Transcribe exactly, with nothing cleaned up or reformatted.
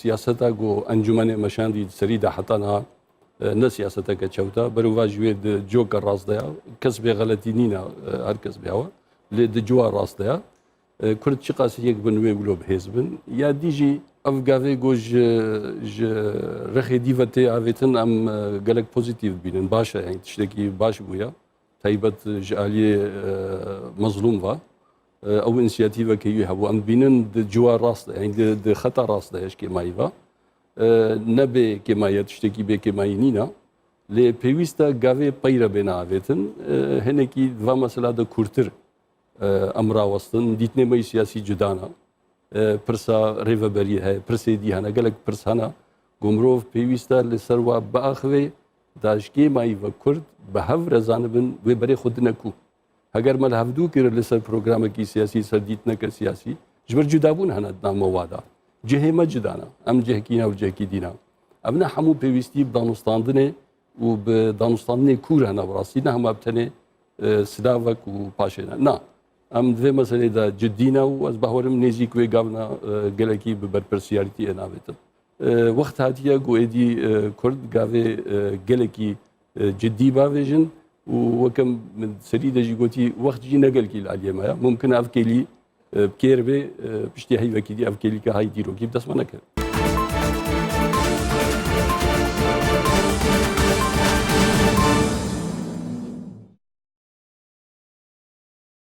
siyaseta ku encûmenê meşandî serî de heta niha, e, ne siyaseteke çewt e. Berûva ji wê di coka rast de ya. Kes bê xeletî nîne, e, her kes bê hewa. Lê di cuwa rast de ya. E, Kurd çiqas yek bin wê wilo bi hêz bin. Ya dî jî ev gavê ku ji, ji rexê dî ve tê avêtin em, e, gelek pozîtîf bînin. Baş e, yanî tiştekî baş bûye. Taybet ji aliyê, e, mezlûm ve. E, ew însiyatîveke wî hebû. Em dibînin di cuwa rast de, yanî di, di xeta rast de ye ji kêmayî ve. E, ne bê kêmayî ye, tiştekî bê kêmayî nîne. Lê pêwîst e gavê peyre bêne avêtin. E, hinekî va mesela de kûrtir, e, em rawestin. Dîtinê me yî siyasî cuda ne. E, pirsa rêveberiyê heye, pirsê dî hene, gelek pirs hene. Ku mirov pêwîst e li ser wa biaxivê, da ji kêmayî ve Kurd bi hev re zanibin wê berê xwe dine ku. Heger me li hevdû kir li ser programekî siyasî, ser dîtineke siyasî, ji ber cudabûn hene di nav me wa de. Cihê me cuda ne. Em cihekî ne, ew cihekî dî ne. Ev ne hemû pêwîstî bi danûstandinê û bi danûstandinê kûr hene bi rastî, ne hema bi tenê, e, silavek û paşê ne. Na, em di vê meselê de cidî ne û ez bawerim nêzîk wê gavna, e, gelekî bi berpirsiyarîtiyê navêtin. E, wext hatiye ku êdî, e, Kurd gavê, e, gelekî, e, cidî bavêjin û weke min serî de jî gotî, wext jî ne gelkî li aliyê me ye. Mumkin e ev kêlî, e, bi kêr bê, e, piştî heyvekî dî ev kêlîke hay dîrokî bi dest me neke.